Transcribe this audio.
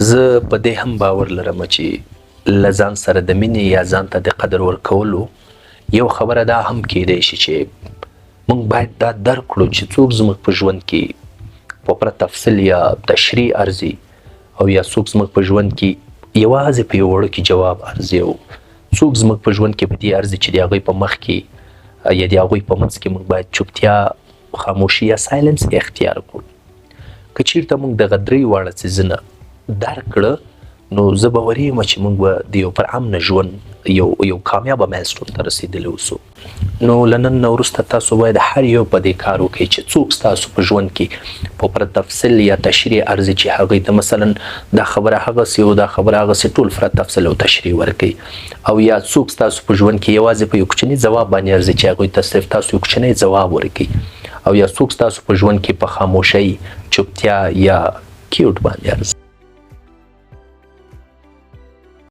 زه په دې هم باور لرم چې له ځان سره د مینې یا ځان ته د قدر ورکولو یو خبره دا هم کیدای شي چې موږ باید دا درک کړو چې څوک زموږ په ژوند کې په پوره تفصیل یا تشریح ارزي او یا څوک زموږ په ژوند کې یوازې په یو وړوکي جواب ارزي او څوک زموږ په ژوند کې په دې ارزي چې د هغوی په مخ کې یا د هغوی په منځ کې موږ باید چوپتیا، خاموشي یا silence اختیار کړو. که چیرته موږ دغه درې واړه څیزونه درک کړه، نو زه باوري یم چې موږ به د یو پرامنه ژوند یو کامیابه milestone ته رسېدلي اوسو. نو له نن نه وروسته تاسو باید هر یو په دې کار وکړئ چې څوک ستاسو په ژوند کې په پوره تفصیل یا تشریح ارزي چې هغوی ته مثلا دا خبره هغسې او دا خبره هغسې ټول پوره تفصیل او تشریح ورکړئ، او یا څوک ستاسو په ژوند کې یوازې په یو کوچني ځواب باندې ارزي چې هغوی ته صرف تاسو یو کوچنی ځواب ورکړئ، او یا څوک ستاسو په ژوند کې په خاموشۍ، چوپتیا یا quiet باندې ارزي.